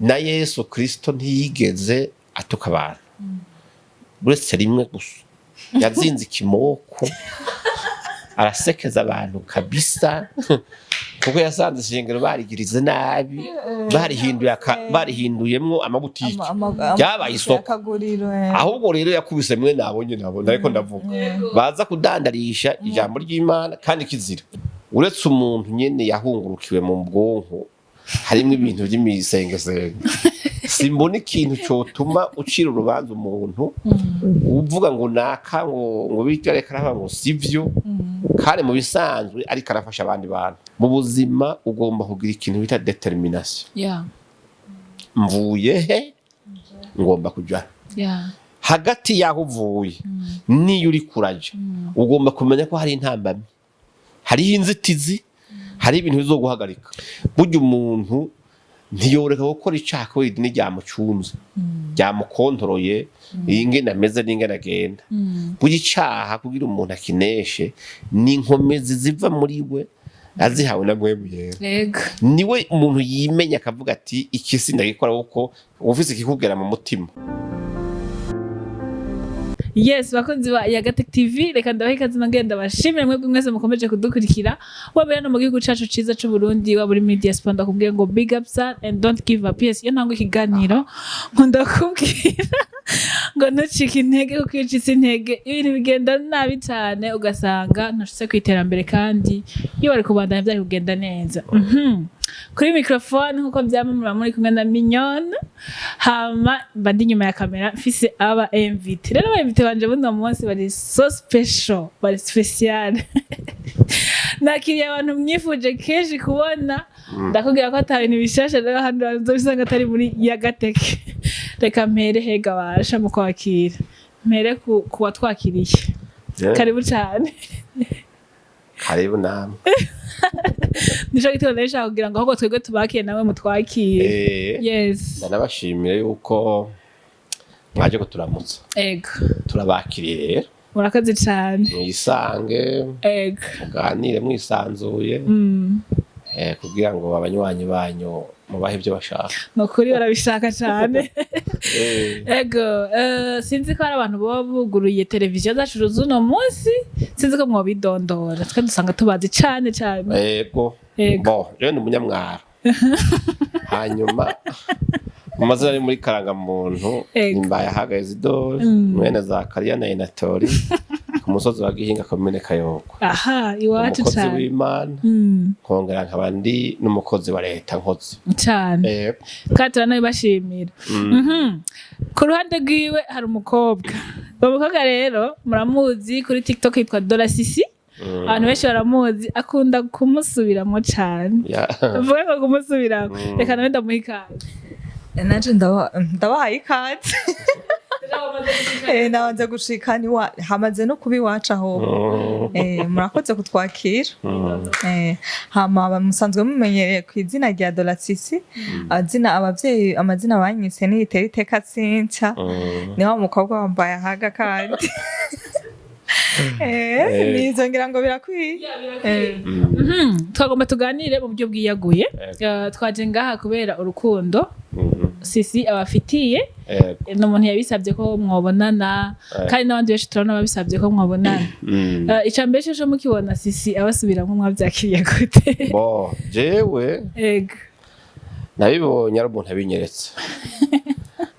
Na Yesu Kristo ntiyigeze atuka abantu, uretse rimwe gusa yazinze ikimoko arasekeza abantu kabisa, kuko yasanze ishengero barigirize nabi, barihinduye barihinduyemwo amabutiki, ryabaye isoko. Akaguriro. Ahubwo rero yakubise mwe nabonye nabo ariko ndavuga baza kudandarisha ijambo ry'Imana, kandi kizira. Uretse umuntu nyene yahungurukiwe mu bwonko, harimwo ibintu vy'imisengesenge, simbona ikintu cotuma ucira urubanza umuntu uvuga ngo naka ngo bityo reka araba ngo sivyo, kandi mu bisanzwe ariko arafasha abandi bantu. Mu buzima ugomba kugira ikintu bita détermination. Mvuye he? Ngomba kuja hagati y'aho uvuye n'iyo uri kuraja, ugomba kumenya ko hari intambamyi, hariho inzitizi, hari ibintu bizoguhagarika. Burya umuntu ntiyoreka gukora icaha kubera idini ryamucunze, ryamukontoroye ingene ameze n'ingene agenda. Burya icaha kugira umuntu akineshe ni inkomezi ziva muri we azihawe na Mpwemu Yera. Niwe umuntu yimenya akavuga ati: "Iki sindagikora," kuko ufise ikikugera mu mutima. Yes, bakunzi ba Yagatec TV, reka ndabaha ikaze, nongera bashimire mwebwe mwese mukomeje kudukurikira, waba uri hano mu gihugu cacu ciza c'u Burundi, waba uri muri diaspora. Ndakubwiye ngo big up son and don't give up. Yes, iyo ntangwa ikiganiro nkunda kubwira ngo ntucike intege, kuko iyo ucitse intege ibintu bigenda nabi cyane, ugasanga ntushitse ku iterambere kandi iyo wari kubandanya byari kugenda neza. Kuri microphone nkuko vyama muba muri kumwe na Mignonne, hama mba ndi inyuma ya kamera mfise aba invité. Rero aba invité banje buno munsi bari so special, bari spécial. Nakiriye abantu mwifuje kenshi kubona. Ndakubwira ko ata bintu bishasha rero hano nzobisanga atari muri Yagateke. Reka mpere hega basha mu kwakira, mpere ku watwakiriye. Karibu cyane. Karibu namwe. Nico gituma nari nshaka kugira ngo ahubwo twebwe tubakire, nawe mutwakire. Yes. Ndanabashimiye yuko mwaje kuturamutsa. Turabakiriye rero. Murakoze cyane. Mwisange, muganire mwisanzuye, kugira ngo abanywanyi banyu mubahe ibyo bashaka. Ni ukuri barabishaka cyane. Ego, sinzi ko hari abantu baba buguruye televiziyo zacu z'uno munsi, sinzi ko mwobidondora, twe dusanga tubazi cyane cyane. Ego. Ego. Bon, jewe ni umunyamwaro, hanyuma mu mazina ari muri karangamuntu Mbayahaga Isidore, mwene Zakariya na Enatori, ku musozi wa Gihinga, komine Kayogwe. Aha iwacu. Umukozi Cyane. w'Imana, nkongera nkaba ndi n'umukozi wa leta nkozi. Cyane. Kandi turanabibashimira. Ku ruhande rwiwe hari umukobwa. Uwo mukobwa rero muramuzi kuri TikTok, yitwa Dora Sisi. Abantu benshi baramuzi, akunda kumusubiramo cyane. Mvuge ngo kumusubiramo. Reka nawe ndamuha ikaze. Nanje ndabahaye ikaze. Nabanza gushika niwa hamaze no kuba iwacu aho. Murakoze kutwakira. Hama musanzwe mumenyereye ku izina rya Dola Sisi, azina abavyeyi, amazina banyise ni Itera Iteka Cynthia. Ni wa mukobwa wambaye ahaga kandi nizo ngira ngo birakwiye. Twagomba tuganire mu buryo bwiyaguye. Twaje ngaha kubera urukundo Sisi abafitiye. Ni umuntu yabisabye ko mwobonana, kandi n'abandi benshi turabona babisabye ko mwobonana. Ica mbere cyo mukibona Sisi abasubiramwo, mwavyakiriye gute? Bon, jewe nabibonye ari umuntu abinyeretse,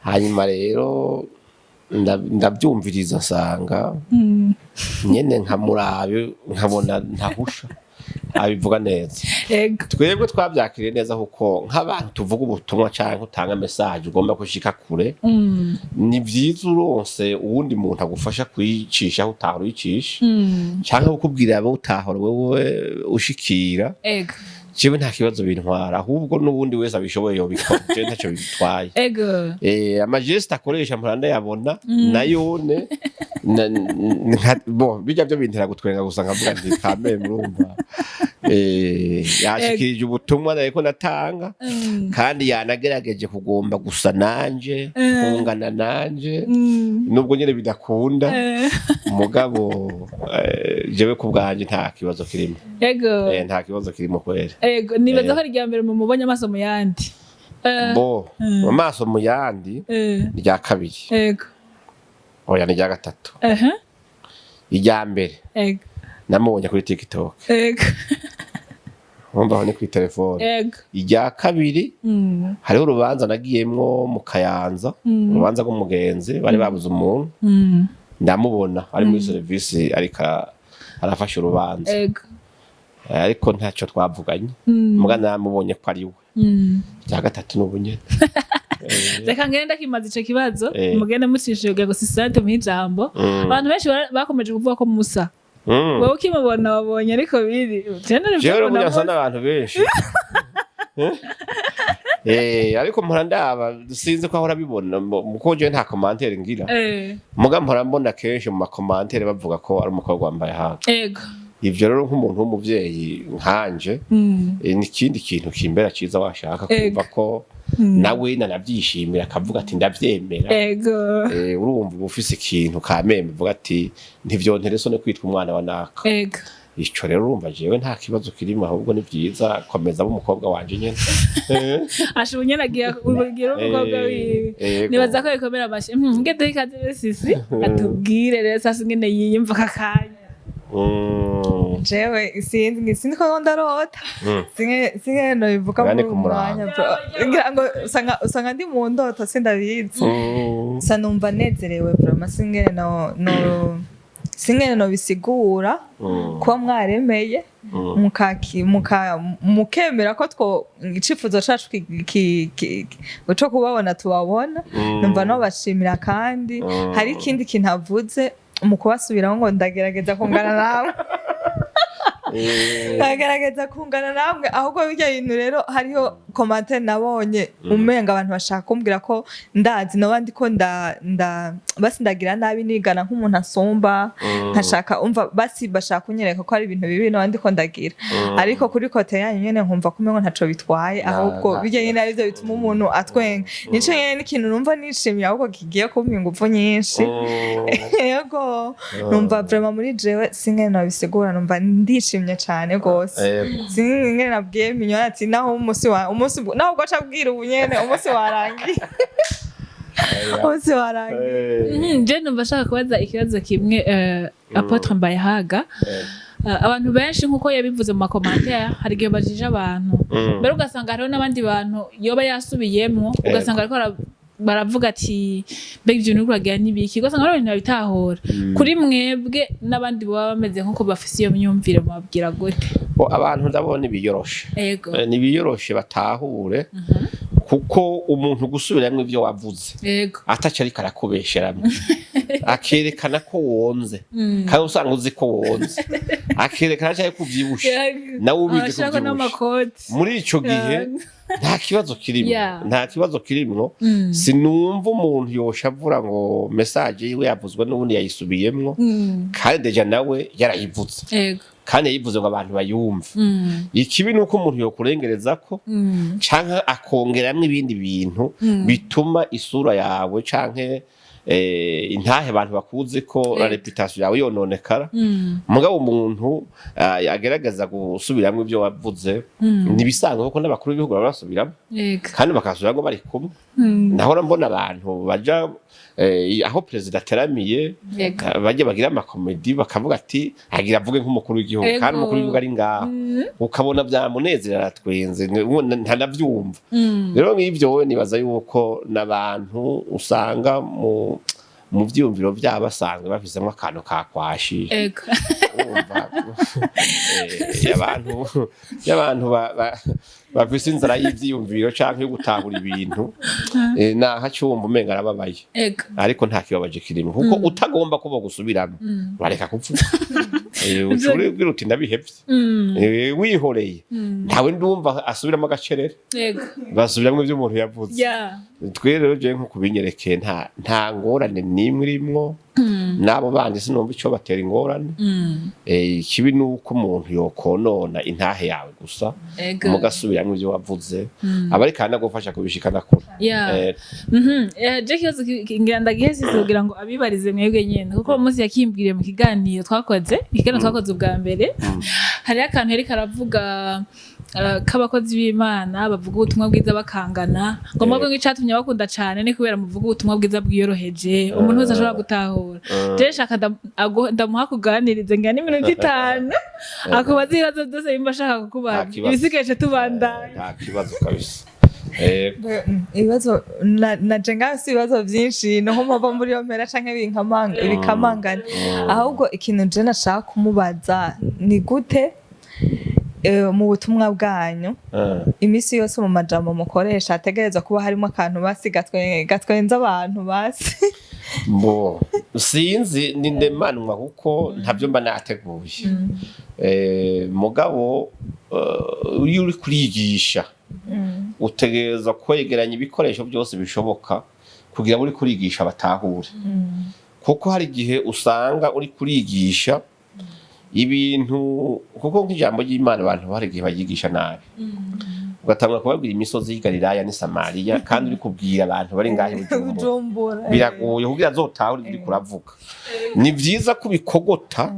hanyuma rero ndabyumviriza nsanga nyene nkamurabe nkabona ntahusha abivuga neza. Twebwe twabyakiriye neza, kuko nk'abantu tuvuga ubutumwa canke utanga message ugomba gushika kure, ni vyiza uronse uwundi muntu agufasha kuyicisha aho utahora uyicisha, canke kukubwira abo utahora wewe ushikira. Jewe nta kibazo bintwara, ahubwo n'uwundi wese abishoboye yobikora, jewe ntaco bitwaye. Ama gestes akoresha mpora ndayabona nayone bon, bijya byo bintera gutwenga gusa, nkavuga nti kame murumva yashikirije ubutumwa nariko natanga, kandi yanagerageje kugomba gusa nanje, kungana nanje, nubwo nyene bidakunda. Mugabo jewe ku bwanje nta kibazo kirimo. Nta kibazo kirimo kwera. Ego, nibaza ko ari irya mbere mumubonye amaso mu yandi. Bo mu maso mu yandi, rya kabiri. Oya, ni rya gatatu. Irya mbere namubonye kuri TikTok. Urumva aho ni kuri telefone. Irya kabiri, hariho urubanza nagiyemwo mu Kayanza, urubanza rw'umugenzi, bari babuze umuntu. Ndamubona ari muri serivisi, ariko arafasha urubanza. Ariko ntacyo twavuganye. Muga namubonye ko ari we. Irya gatatu ni ubunyene. Reka ngende ndakimaza ico kibazo. Mugende mucishije kugira ngo sisante muhe ijambo. Abantu benshi bakomeje kuvuga ko musa. Wowe ukimubona wabonye ariko biri. Jewe rero burya nsa n'abantu benshi. Ariko mpora ndaba, sinzi ko ahora abibona kuko jewe nta commentaire ngira. Muga mpora mbona kenshi mu ma commentaires bavuga ko ari umukobwa wambaye haga. Ivyo rero, nk'umuntu w'umuvyeyi nkanje, ni ikindi kintu kimbera ciza washaka kumva ko nawe nanavyishimira, akavuga ati ndavyemera. Urumva uba ufise ikintu kamembe uvuga ati ntivyontere isoni kwitwa umwana wa naka. Ico rero urumva jewe nta kibazo kirimo, ahubwo ni vyiza, komeza umukobwa wanje nyene. Asha ubu nyene agiye ugira umukobwa wiwe. Nibaza ko bikomera amashyi. Nge duhe ikaze rero Sisi atubwire rero sasa ingene yiyumva aka kanya. Jewe sinzi ko ndarota. Singe nobivuga Ngane muri uyu kumuraba. mwanya, bro. Ngira ngo usanga ndi mu ndoto, sindabizi. Gusa numva nezerewe vraiment, singene no bisigura kuba mwaremeye mukemera ko two icifuzo cacu co kubabona tubabona. Numva nobashimira, kandi hari ikindi kintu avuze mu kubasubiraho ngo ndagerageza kungana namwe. Ndagerageza kungana namwe, ahubwo bijya bintu rero hariho commentaire nabonye umenga abantu bashaka kumbwira ko ndazi noba ndiko nda nda basi ndagira nabi, nigana nk'umuntu asumba, nkashaka umva basi bashaka kunyereka ko ari ibintu bibi noba ndiko ndagira. Ariko kuri côté yanyu nyene nkumva ko umengo ntaco bitwaye, ahubwo bijya nyene arivyo bituma umuntu atwenga. Nico nyene n'ikintu numva nishimiye, ahubwo kigiye kumpa inguvu nyinshi. Yego, numva vraiment muri jewe singene nabisigura, numva ndishimye cane gose. Singene nabwiye Minyoni ati naho umunsi wa umunsi naho ubwo abwira ubu nyene umunsi warangiye, umunsi warangiye. Je numva ashaka kubaza ikibazo kimwe, Apôtre Mbayahaga. Abantu benshi, nk'uko yabivuze mu ma commentaires, hari igihe bajije abantu mbere, ugasanga hariho n'abandi bantu yoba yasubiyemwo, ugasanga ariko baravuga ati mbega ivyo bintu uriko uragira n'ibiki, ugasanga hariho ibintu babitahura. Kuri mwebwe n'abandi baba bameze nk'uko bafise iyo myumvire, mubabwira gute? Bo, abantu ndabona ibiyoroshe. Nibiyoroshe batahure, kuko umuntu gusubiramwo ivyo wavuze ataco ariko arakubesheramwo, akerekana ko wonze kandi usanga uzi ko wonze, akerekana cyane ko uvyibushe nawe ubizi ko Abashirako uvyibushe. n'amakoti. Muri ico gihe nta kibazo kirimwo. Nta kibazo kirimwo. Sinumva umuntu yoshavura ngo message yiwe yavuzwe n'ubundi yayisubiyemwo, kandi déjà nawe yarayivuze, kandi yayivuze ngo abantu bayumve. Ikibi ni uko umuntu yokurengereza ko canke akongeramwo ibindi bintu bituma isura yawe canke intahe abantu bakuzi ko la réputation yawe yononekara. Mugabo umuntu agerageza gusubiramwo ibyo wavuze ntibisanzwe, kuko n'abakuru b'ibihugu baba basubiramo kandi bakasubiramwo bari kumwe. Nahora mbona abantu baja aho perezida ateramiye, bajya bagira ama comédies, bakavuga ati agira avuge nk'umukuru w'igihugu, kandi umukuru w'igihugu ari ngaho, ukabona byamunezera, aratwenze, ntanavyumva. Rero nk'ivyo wowe nibaza yuko n'abantu usanga mu vyiyumviro vyabo basanzwe bafisemo akantu ka kwashi. Urumva, y'abantu bafise inzara y'ivyiyumviro canke yo gutahura ibintu, naho acumva umenga arababaye, ariko nta kibabaje kirimo, kuko utagomba kuba gusubiramo urareka kuvuga. Uca uribwira uti ndabihevye. Wihoreye ntawe ndumva asubiramo agacerere. Basubiramwo ivyo umuntu yavuze. Twe rero jewe nko kubinyerekeye nta ngorane n'imwe irimwo, n'abo bandi sinumva ico batera ingorane. Ikibi ni uko umuntu yokonona intahe yawe gusa mugasubiramwo ivyo wavuze, aba ariko aranagufasha kubishikana kure. Je ikibazo ngira ndagihese kugira ngo abibarize mwebwe nyene, kuko uwo munsi yakimbwiriye mu kiganiro twakoze, ikiganiro twakoze ubwa mbere, hariho akantu yariko aravuga. k'abakozi b'Imana bavuga ubutumwa bwiza bakangana, ngo mwebwe nk'icatumye bakunda cane ni kubera muvuga ubutumwa bwiza bwiyoroheje, umuntu wese ashobora gutahura. Je shaka ndamuha kuganirize ngira n'iminota 5, akubaza ibibazo byose yumva ashaka kukubaza. Nta kibazo. Ibisigaye tubandanya. Nta kibazo kabisa. Ibibazo naje ngaho si ibibazo byinshi, niho mpava muri iyo mpera canke bikamangana. Ahubwo ikintu je nashaka kumubaza ni gute mu butumwa bwanyu iminsi yose mu majambo mukoresha hategerezwa kuba harimo akantu basi gatwenza abantu basi? Bo sinzi, ni ndemanwa kuko ntabyo mba nateguye. Mugabo iyo uri kurigisha utegereza kwegeranya ibikoresho byose bishoboka kugira ngo uri kurigisha batahure, kuko hari igihe usanga uri kurigisha ibintu, kuko nk'ijambo ry'Imana abantu hari igihe baryigisha nabi, ugatangura kubabwira imisozi y'i Galilaya n'i Samariya kandi uri kubwira abantu bari ngahe i Bujumbura. Bujumbura. Biragoye kugira azotahure ibyo uriko uravuga. Ni vyiza kubikogota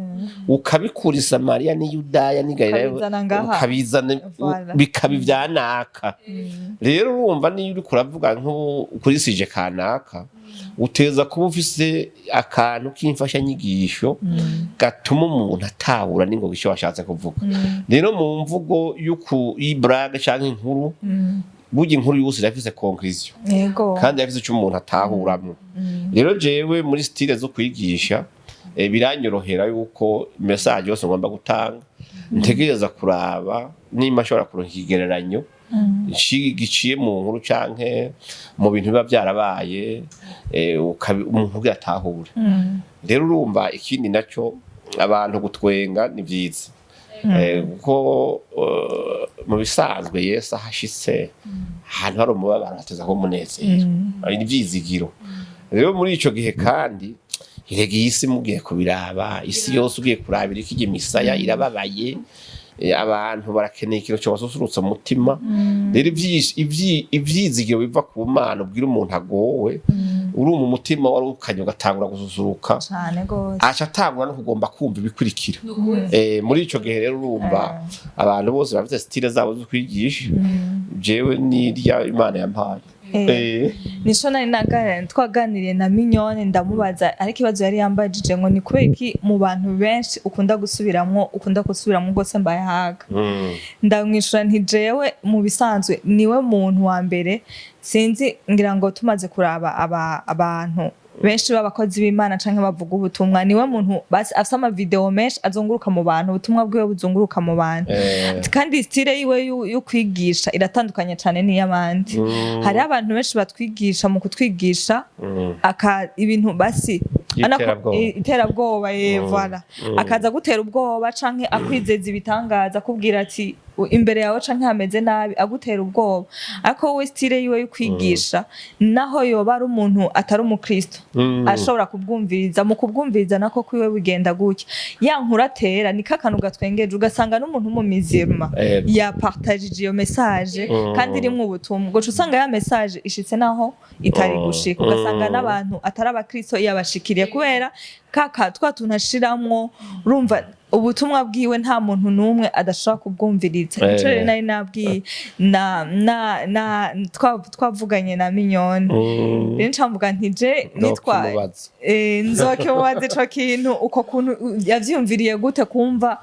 ukabikura i Samariya n'i Yudaya n'i Galilaya, Ukabizana ngaha. ukabizana Voilà. bikaba ivyanaka. Rero urumva niyo uriko uravuga nko kuri sujet kanaka, uteza kuba ufise akantu k'imfashanyigisho gatuma umuntu atahura n'ingoga icyo washatse kuvuga. Rero mu mvugo y'iblague canke inkuru, burya inkuru yose irafise conclusion kandi irafise ico umuntu atahuramwo. Rero jewe muri style zo kwigisha, biranyorohera yuko message yose ngomba gutanga ntegereza kuraba nimba nshobora kuronka ikigereranyo giciye mu nkuru canke mu bintu biba byarabaye, umuntu kugira atahure. Rero urumva ikindi nacyo, abantu gutwenga ni vyiza, kuko mu bisanzwe Yesu ahashitse ahantu hari umubabaro hateza kuba umunezero, ari ivyizigiro. Rero muri ico gihe kandi erega iyi si mugiye kubiraba, isi yose ugiye kurabira ikijya imisaya irababaye. Abantu barakeneye ikintu cobasusurutsa umutima. Rero ivyizigiro biva ku Mana ubwira umuntu agowe, urumva umutima wari ukanye ugatangura gususuruka. Cane gose. Aca atangura no kugomba kumva ibikurikira. Muri ico gihe rero urumva abantu bose bafite style zabo zo kwigisha, jewe nirya Imana yampaye. Nico nari twaganiriye na Mignone, ndamubaza, ariko ikibazo yari yambajije ngo ni kubera iki mu bantu benshi ukunda gusubiramwo rwose Mbayahaga. Ndamwishura nti jewe mu bisanzwe niwe muntu wa mbere sinzi, ngira ngo tumaze kuraba abantu benshi b'abakozi b'Imana canke bavuga ubutumwa, niwe muntu basi afise amavideo menshi azunguruka mu bantu, ubutumwa bwiwe buzunguruka mu bantu. Kandi style yiwe yo kwigisha iratandukanye cane n'iy'abandi. Hariho abantu benshi batwigisha, mu kutwigisha aka ibintu basi Y'iterabwoba. Iterabwoba, voilà, akaza gutera ubwoba canke akwizeza ibitangaza, akubwira ati imbere yawe canke hameze nabi, agutera ubwoba. Ariko wowe style yiwe yo kwigisha, naho yoba ari umuntu atari umukristo, ashobora kubwumviriza. Mu kubwumviriza nako kwiwe bigenda gutya, ya nkuru atera ni kakantu gatwengeje, ugasanga n'umuntu w'umumizirima yapartagije iyo message kandi irimwo ubutumwa, ugaca usanga ya message ishitse naho itari gushika, ugasanga n'abantu atari abakristo yabashikiriye kubera kaka twa tuntu ashiramwo. Urumva ubutumwa bwiwe nta muntu n'umwe adashobora kubwumviriza. Nico rero nari nabwiye na na na twavuganye na Mignone, rero nca mvuga nti je nitwa Ndokimubaza. Nzokimubaza ico kintu, uko kuntu yavyiyumviriye gute, kumva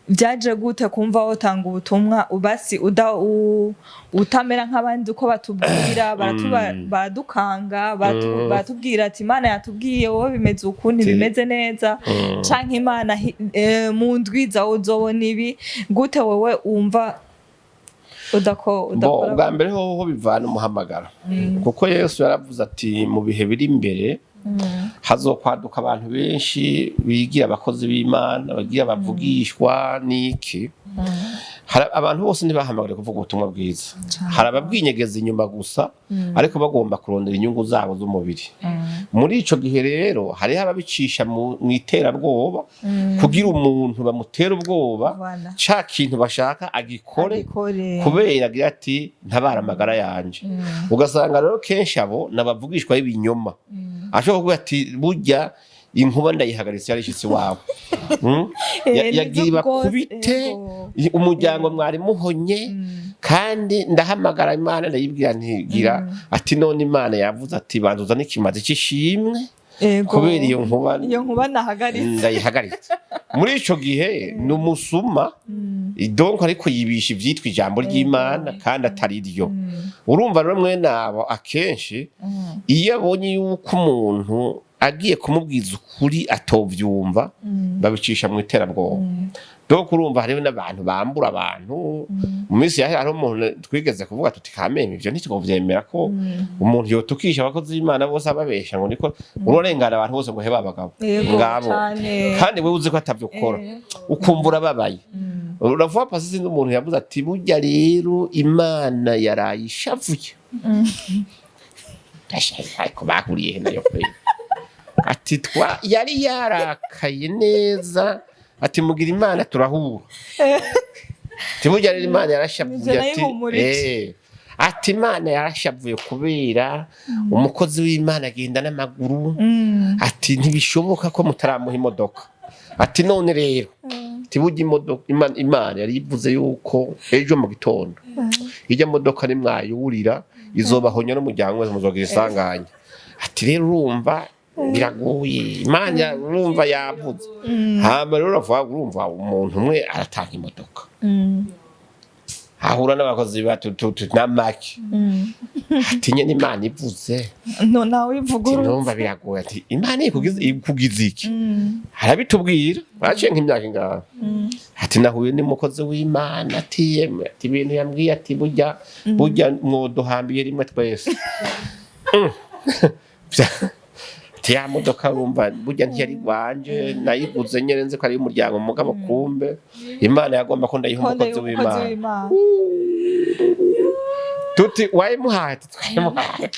byaje gute, kumva wotanga ubutumwa basi utamera nk'abandi uko batubwira, baradukanga, baratubwira ati Imana yatubwiye wowe bimeze uku, ntibimeze neza, canke Imana mu ndwiza uzobona ibi gute, wowe wumva Bo, udakora? Ubwa mbere hoho bivana umuhamagaro, kuko Yesu yaravuze ati mu bihe biri imbere hazokwaduka abantu benshi bigira abakozi b'Imana, bagira bavugishwa n'iki. Hari abantu bose ntibahamagariwe kuvuga ubutumwa bwiza, hari ababwinyegeza inyuma gusa ariko bagomba kurondera inyungu zabo z'umubiri. Muri ico gihe rero hariho ababicisha mu iterabwoba kugira umuntu bamutera ubwoba, Voilà. ca kintu bashaka agikore, Agikore. kubera agira ati ntabara amagara yanje. Ugasanga rero kenshi abo nabavugishwa y'ibinyoma, ashobora kuvuga ati burya Inkuba ndayihagaritse, yari ishitse iwawe. Nivyo Yagiye rwose, bakubite umuryango mwari muhonye. Kandi ndahamagara Imana, ndayibwira ntigira ati: "None Imana yavuze ati banza uzane ikimazi c'ishimwe kubera iyo nkuba." Iyo nkuba nahagaritse. Ndayihagaritse. Muri ico gihe ni umusuma, donc ariko yibisha ivyitwa ijambo ry'Imana kandi atari ryo. Urumva rero, mwene abo akenshi iyo abonye yuko umuntu agiye kumubwiza ukuri atovyumva, babicisha mu iterabwoba. Donc urumva hariho n'abantu bambura abantu. Mu minsi yahera hariho umuntu twigeze kuvuga tuti: "Kameme, ivyo ntitwovyemera ko umuntu yotukisha abakozi b'Imana bose, ababesha ngo niko urarengana abantu bose ngo heba abagabo ngabo." Kandi wewe uzi ko atavyo ukora, ukumva urababaye. Uravuga pasi, sinzi umuntu yavuze ati: "Burya rero Imana yaraye ishavuye." Ariko bahuriye he nayo kweli? Ati twa yari yarakaye neza, ati mugira Imana turahura, ati burya rero Imana yarashavuye. Nivyo Ati nayihumurije. Ati Imana yarashavuye kubera umukozi w'Imana agenda n'amaguru. Ati ntibishoboka ko mutaramuha imodoka. Ati none rero, ati burya imodoka Imana yari ivuze yuko ejo mu gitondo ijya modoka nimwayurira izobahonya n'umuryango wese, muzogira isanganya. Ati rero urumva biragoye, Imana urumva yavuze. Hama rero uravuga, urumva umuntu umwe aratanga imodoka, ahura n'abakozi n'amaki, ati nyene Imana ivuze. No nawe Ati ivugurutse. Numva biragoye. Ati Imana ikugize iki? Arabitubwira baciye nk'imyaka ingahe. Ati nahuye n'umukozi w'Imana, ati yemwe, ati ibintu yambwiye, ati burya burya mwoduhambiye rimwe twese. Ati ya modoka urumva burya ntiyari rwanje, nayiguze nyene nzi ko ari iy'umuryango, mugabo kumbe Imana yagomba ko ndayiha Ko umukozi ndayiha umukozi w'Imana. w'Imana. Tuti wayimuhaye? Ati twayimuhaye.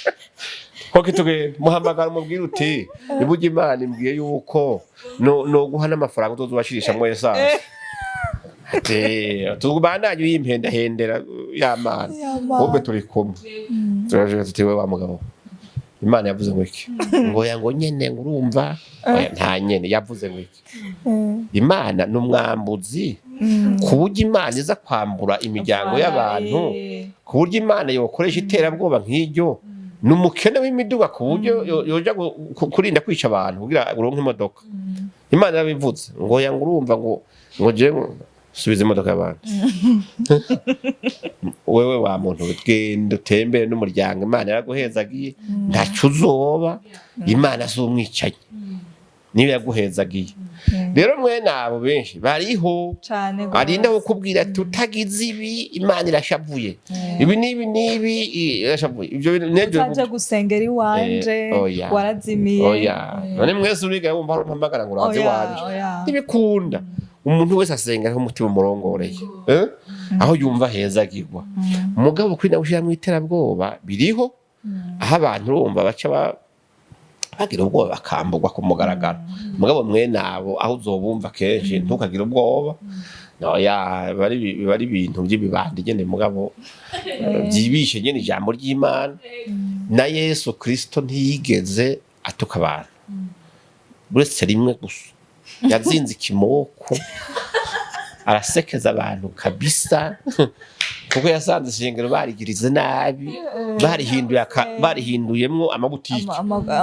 Ko tugenda muhamagara, umubwire uti iburyo Imana imbwiye yuko no guha n'amafaranga uzoza ubashirishamwo essence. Ati tubandanye uyimpendahendera ya Mana. Ya Mana. Kumbe turi kumwe, turaje, tuti we wa mugabo, Imana yavuze ngo iki? Ngo ya ngo nyene, ngo urumva. Oya, nta nyene yavuze ngo iki. Imana ni umwambuzi, ku buryo Imana iza kwambura imiryango y'abantu, ku buryo Imana yokoresha iterabwoba nk'iryo, ni umukene w'imiduga, ku buryo yoja kurinda kwica abantu kugira uronke imodoka? Imana yarabivuze. Ngo ya, ngo urumva, ngo jewe subiza imodoka y'abantu. Wewe wa muntu we, genda utembere n'umuryango, Imana yaraguhezagiye, ntacyo uzoba. Imana si umwicanyi, niyo yaguhezagiye. Rero mwene abo benshi bariho. Cane gose. Arinda kukubwira ati utagize ibi Imana irashavuye, ibi n'ibi n'ibi, irashavuye ibyo bintu n'ejo. Utaje gusengera iwanje, Oya. warazimiye. Oya, none mwese uriga wumva hari umpamagara ngo uraze Oya, iwanje? oya. Ntibikunda. Umuntu wese asenga aho umutima umurongoreye, eh? Aho yumva hezagirwa. Mugabo kuri nawe ushyiramo iterabwoba biriho, aho abantu urumva baca bagira ubwoba bakamburwa ku mugaragaro. Mugabo mwene abo aho uzobumva kenshi, ntukagire ubwoba. Oya, biba ari ibintu by'ibibandi nyene, mugabo byibishe nyene ijambo ry'Imana. Na Yesu Kristo ntiyigeze atuka abantu, uretse rimwe gusa yazinze ikimoko arasekeza abantu kabisa, kuko yasanze ishengero barigirize nabi, barihinduye barihinduyemwo amabutiki,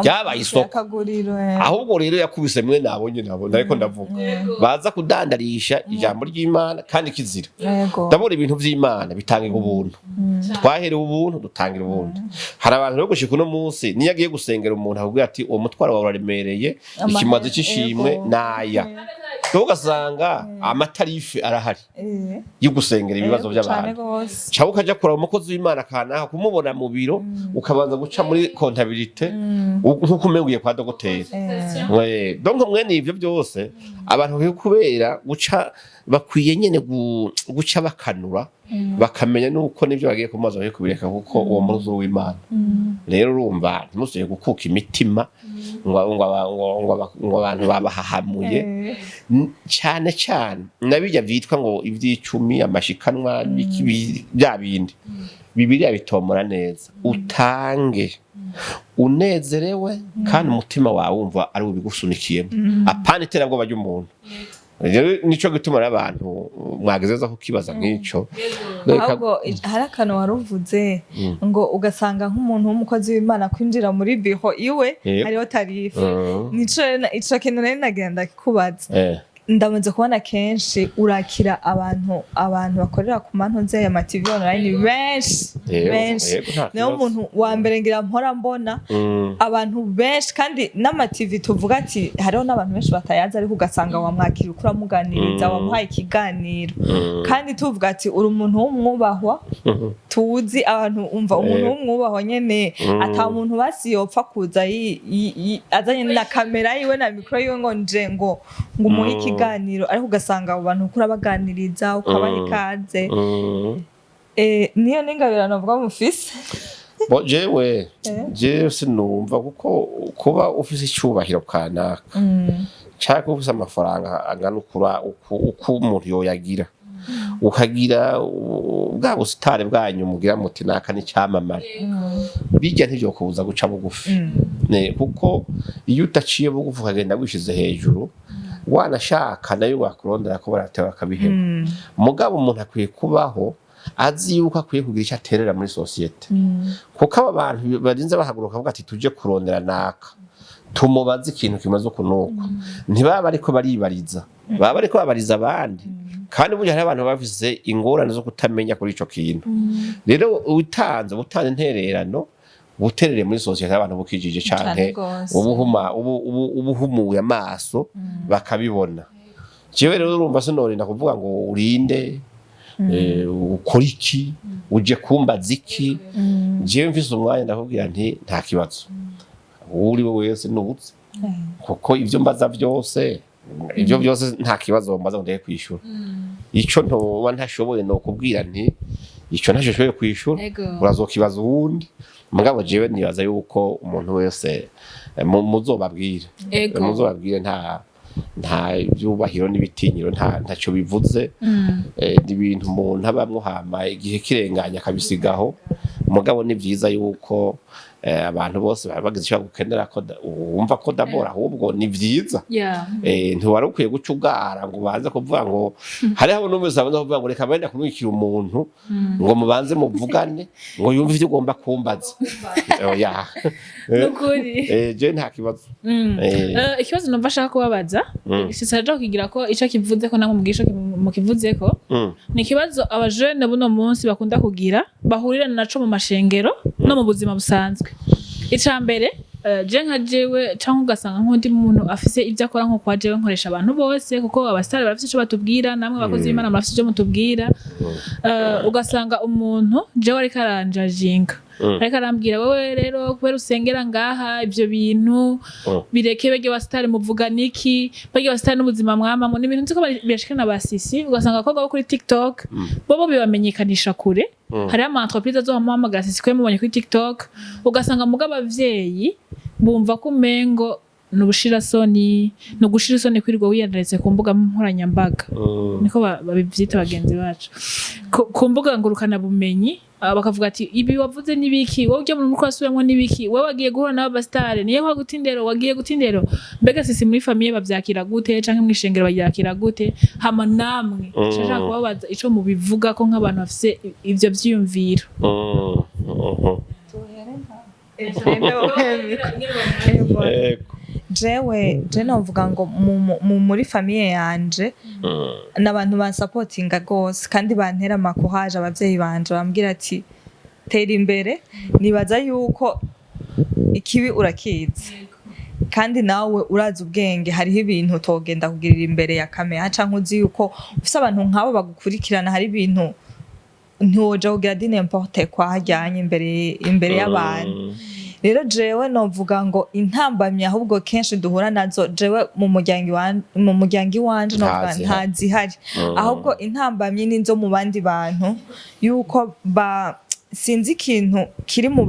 ryabaye isoko. Akaguriro. Ahubwo rero yakubise mwe nabo nyine, nabo nariko ndavuga baza kudandarisha ijambo ry'Imana kandi kizira. Ndabona ibintu vy'Imana bitangirwa ubuntu. Twaherewe ubuntu, dutangira ubuntu. Hari abantu rero gushika uno munsi niyo agiye gusengera umuntu akubwira ati uwo mutwaro wawe uraremereye, ikimazi c'ishimwe naya. Rero ugasanga amatarifs arahari yo gusengera ibibazo Cane by'abantu. gose. Cyangwa ukaja kuraba umukozi w'Imana kanaka, kumubona mu biro ukabanza guca muri comptabilité nkuko umenguye kwa dogoteri. Donc mwene ivyo byose abantu bakwiye kubera guca, bakwiye nyene guca bakanura, bakamenya nuko nivyo bagiye kumubaza bakwiye kubireka, kuko uwo muzi w'Imana. Rero urumva ntimusubiye gukuka imitima ngo abantu babahahamuye. Cyane cyane nabijya vyitwa ngo ivy'icumi, amashikanwa, bya bindi Bibiliya bitomora neza utange. Unezerewe kandi umutima wawe wumva ari ubigusunikiyemo, apana iterabwoba ry'umuntu. Rero nico gituma rero abantu mwagezeza kukibaza nk'ico. Ahubwo hari akantu wari uvuze ngo ugasanga nk'umuntu w'umukozi w'Imana kwinjira muri biro iwe hariho tarif. Nico ico kintu nari nagenda kubaza. Ndamaze kubona kenshi urakira abantu bakorera ku mantuze ya ma TV online benshi, benshi. Yego, nta Niyo kibazo. muntu wa mbere ngira mpora mbona abantu benshi, kandi n'ama TV tuvuga ati hariho n'abantu benshi batayazi, ariko ugasanga wamwakira uko uramuganiriza, wamuhaye ikiganiro, kandi tuvuga ati uri umuntu w'umwubahwa, tuzi abantu umva umuntu w'umwubahwa nyene, ata muntu basi yopfa kuza azanye na kamera yiwe na mikoro yiwe ngo nje ngo umuhe ikiganiro, ariko ugasanga abo bantu uko urabaganiriza, ukabaha ikaze. Niyo n'ingabirano navuga mufise. Bo jewe sinumva, kuko kuba ufise icyubahiro kanaka canke ufise amafaranga angana ukura uko umuntu yoyagira, ukagira bwa busitari bwanyu mugira muti naka n'icyamamare, bijya ntivyokubuza guca bugufi. Kuko iyo udaciye bugufi ukagenda wishize hejuru, wanashaka nayo wakurondera ko baratewe bakabiheba. Mugabo umuntu akwiye kubaho azi yuko akwiye kugira icyo aterera muri sosiyete, kuko aba bantu barinze bahaguruka bavuga ati tuje kurondera naka tumubaze ikintu kimaze uku n'uku, ntibaba bariko baribariza, baba bariko babariza abandi. Kandi burya hariho abantu baba bafise ingorane zo kutamenya kuri ico kintu. Rero utanze intererano, ubuterere muri sosiyete y'abantu bukijije Cane canke gose. ubuhuma ubuhumuye amaso bakabibona. Jewe rero urumva sinorinda kuvuga ngo urinde, ukora iki, uje kumbaza iki. Jewe mfise umwanya ndakubwira nti nta kibazo, uwo uri we wese nuze, kuko ibyo mbaza byose, ibyo byose nta kibazo mbaza ngo ndeke kwishura. Ico ntoba ntashoboye no kubwira nti ico ntashoboye kwishura, urazokibaza uwundi. Mugabo jewe nibaza yuko umuntu wese muzobabwire. Muzobabwire, nta byubahiro n'ibitinyiro, nta ntacyo bivuze. Ni ibintu umuntu abamwo hama igihe kirenganya akabisigaho. Mugabo ni byiza yuko abantu bose baba bagize icyo bagukenera ko wumva ko d'abord ahubwo ni byiza. Ntiwari ukwiye guca ugara ngo ubanze kuvuga ngo hariho n'umwe abanza kuvuga ngo reka benda kumwikira umuntu ngo mubanze muvugane ngo yumve ivyo ugomba kumbaza. Oya. Nukuri. Je nta kibazo. Ikibazo numva ashaka kubabaza, sinaja kukigira ko ico kivuze ko namwe mugisha mukivuzeko, ni ikibazo abajene buno munsi bakunda kugira, bahurira naco mu mashengero no mu buzima busanzwe. Ica mbere, je nka jewe canke ugasanga nk'undi muntu afise ivyo akora nko kwa jewe nkoresha abantu bose, kuko abasitari barafise ico batubwira, namwe abakozi b'Imana murafise ico mutubwira. Ugasanga umuntu jewe ariko aranjajinga, ariko arambwira wewe rero kubera usengera ngaha ivyo bintu bireke, bege basitari muvuga niki, bege basitari n'ubuzima mwamamo. Ni ibintu nzi ko birashikana ba sisi, ugasanga abakobwa bo kuri TikTok bobo bibamenyekanisha kure. Hariho ama entreprise azohamuhamagara sisi ko yamubonye kuri TikTok, ugasanga muga abavyeyi bumva ko umengo ni ubushirasoni, ni ugushira isoni kwirirwa wiyandaritse ku mbuga nkoranyambaga. Niko babivyita bagenzi bacu ku mbuga ngurukana bumenyi. Bakavuga ati ibi wavuze nibiki, wowe ujya mu mutwe wasubiramwo nibiki, wowe wagiye guhura n'aba basitare niyo kwa guta indero, wagiye guta indero. Mbega sisi muri famille bavyakira gute, canke mw'ishengero bavyakira gute? Hama namwe nshaka kubabaza ico mubivuga ko nk'abantu bafise ivyo vyiyumviro. Yego. Jewe je novuga ngo muri famille yanje n'abantu bansapotinga gose kandi bantera amakuhaje. Abavyeyi banje bambwira ati tera imbere, nibaza yuko ikibi urakizi kandi nawe urazi ubwenge, hariho ibintu utogenda kugirira imbere ya kamera canke uzi yuko ufise abantu nk'abo bagukurikirana, hari ibintu ntiwoja kugira di n'importe quoi hajyanye imbere y'abantu. Rero jewe novuga ngo intambamyi ahubwo kenshi duhura nazo, jewe mu muryango iwanje novuga Ntazihari. ntazihari. Ahubwo intambamyi nizo mu bandi bantu, yuko ba sinzi ikintu kiri mu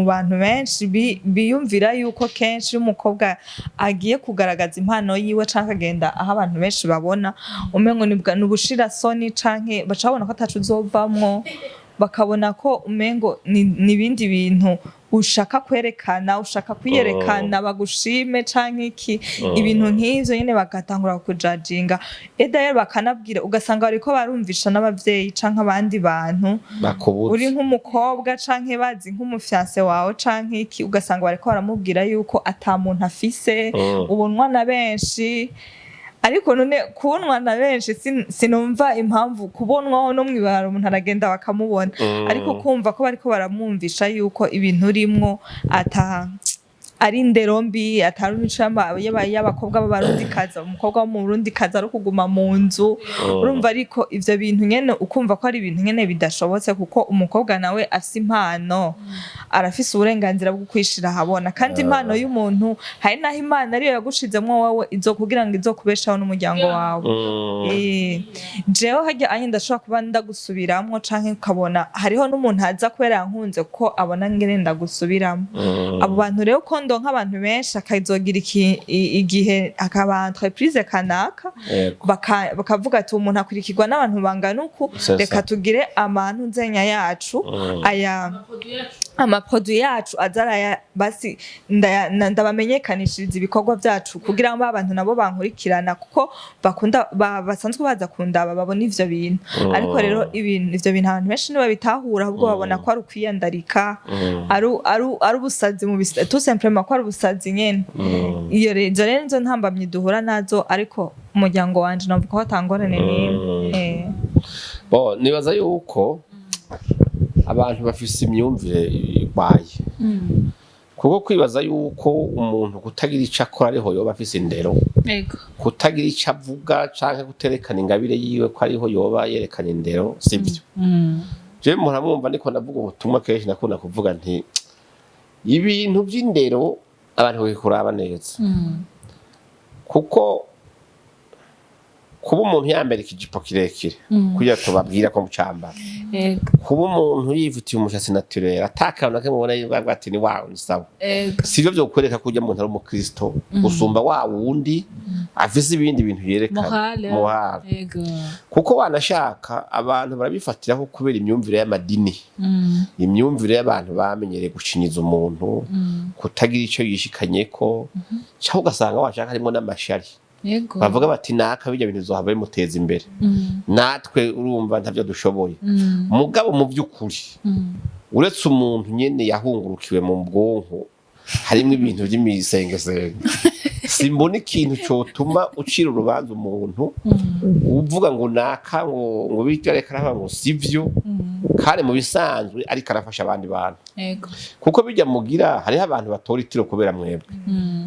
bantu benshi biyumvira yuko kenshi iyo umukobwa agiye kugaragaza impano yiwe canke akagenda aho abantu benshi babona, umengo ni ubushirasoni, canke baca babona ko ataco uzovamwo, bakabona ko umengo ni ibindi bintu. Ushaka kwerekana, ushaka kwiyerekana bagushime canke iki, ibintu nk'ivyo nyene, bagatangura kujajinga. Edaye bakanabwira, ugasanga bariko barumvisha n'abavyeyi canke abandi bantu Bakubuze. Uri nk'umukobwa canke bazi nk'umu fiancé wawe canke iki, ugasanga bariko baramubwira yuko ata muntu afise, ubonwa na benshi. Ariko none kubonwa na benshi, sinumva impamvu kubonwaho no mw'ibarabara umuntu aragenda bakamubona. Ariko kumva ko bariko baramwumvisha yuko ibintu urimwo ata ari indero mbi, atari imico y'abakobwa b'Abarundikazi, umukobwa wo mu Burundikazi ari ukuguma mu nzu. Urumva, ariko ivyo bintu nyene ukumva ko ari ibintu nyene bidashobotse, kuko umukobwa nawe afise impano, arafise uburenganzira bwo kwishira ahabona. Kandi impano y'umuntu, hari naho Imana ariyo yagushizemwo wowe izo kugira ngo izokubeshaho n'umuryango wawe. Jewe harya anye ndashobora kuba ndagusubiramwo, canke ukabona hariho n'umuntu aza kubera yankunze, kuko abona ngene ndagusubiramwo. Abo bantu rero, ko ndonka abantu benshi, akazogira igihe akaba entreprise kanaka, bakavuga ati umuntu akurikirwa n'abantu bangana uku, C'est ça. reka tugire amantu nzenya yacu, aya ama produits yacu azaraya, basi ndabamenyekanishiriza ibikorwa byacu, kugira ngo abantu nabo bankurikirana, kuko bakunda basanzwe baza kundaba, babona ivyo bintu. Ariko rero ibintu, ivyo bintu abantu benshi ntibabitahura, ahubwo babona ko ari ukwiyandarika, ari ubusazi mu tout simplement, ko ari ubusazi nyene. Iyo izo rero nizo ntambamyi duhura nazo, ariko umuryango wanje navuga ko atangorane n'imwe. Bo nibaza yuko abantu bafise imyumvire irwaye, kuko kwibaza yuko umuntu kutagira ico akora ariho yoba afise indero, kutagira ico avuga canke kuterekana ingabire yiwe ko ariho yoba yerekana indero, sivyo. Jewe muramwumva ndiko ndavuga ubutumwa, kenshi nakunda kuvuga nti ibintu vy'indero abantu bakwiye kuraba neza, kuko kuba umuntu yambara ikijipo kirekire kugira tubabwira ko mucambara, kuba umuntu yifitiye umushatsi naturel, atakantu na kamwe ubona yuko ati ni wawe, ni sawa, sivyo vyokwereka ko urya muntu ari umukristo gusumba wa wundi afise ibindi bintu yerekana. Morale. Morale. Kuko wanashaka abantu barabifatiraho kubera imyumvire y'amadini, imyumvire y'abantu bamenyereye gucinyiza umuntu, kutagira ico yishikanyeko, cyangwa ugasanga washaka harimo n'amashari. Bavuga bati naka bijya bintu bizohava bimuteza imbere, natwe urumva ntavyo dushoboye. Mugabo mu by'ukuri, uretse umuntu nyene yahungurukiwe mu bwonko, harimo ibintu by'imisengesenge, simbona ikintu cotuma ucira urubanza umuntu uvuga ngo naka ngo bityo reka aravuga ngo sivyo, kandi mu bisanzwe ariko arafasha abandi bantu. Kuko bijya mugira, hariho abantu batora itiro kubera mwebwe,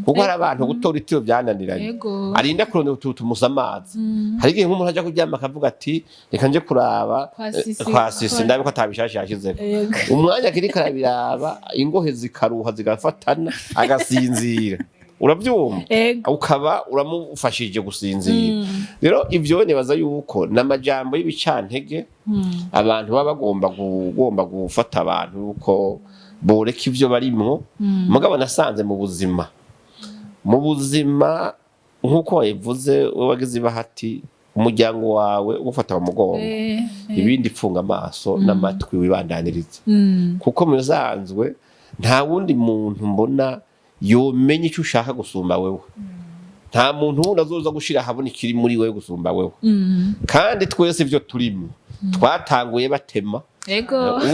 kuko hari abantu gutora itiro byananiranye, arinda kurondera utuntu tumusa amazi. Hari igihe nk'umuntu ajya kuryama akavuga ati reka nje kuraba Kwa Sisi. Kwa Sisi, ndabe ko atabishasha yashizeko. Umwanya kiriko arabiraba, ingohe zikaruha zigafatana, agasinzira, urabyumva? Ukaba uramufashije gusinzira. Rero ivyo nibaza yuko n'amajambo y'ibicantege, abantu baba bagomba gufata abantu yuko boreka ivyo barimwo. Mugabo nasanze mu buzima nk'uko wabivuze, wowe wagize ibahati, umuryango wawe ugufata mu mugongo, ibindi pfunga amaso n'amatwi wibandaniriza, kuko mu bisanzwe nta wundi muntu mbona yomenya icyo ushaka gusumba wewe, nta muntu wundi azoza gushira ahabona ikiri muri wewe gusumba wewe. Kandi twese ivyo turimo twatanguye batema,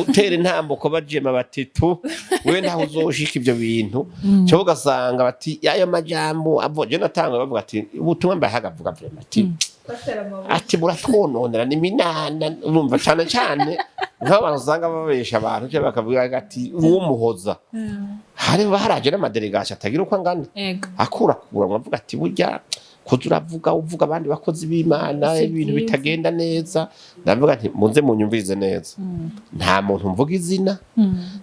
utera intambuko bajema bati tu we ntaho uzoshika ivyo bintu, cyo ugasanga bati ayo majambo avo. Je natanguye bavuga ati ubutumwa mbaye hagavuga vraiment ati muratwononera ni minana. Urumva, cane cane nk'abantu usanga babesha abantu, cyangwa bakavuga ati uwo muhoza, hari haraje n'ama délégations atagira uko angana, akurakura mwavuga ati burya kuza uravuga uvuga abandi bakozi b'Imana Si ibintu byiza. bitagenda neza. Ndavuga nti muze munyumvirize neza, nta muntu mvuga izina,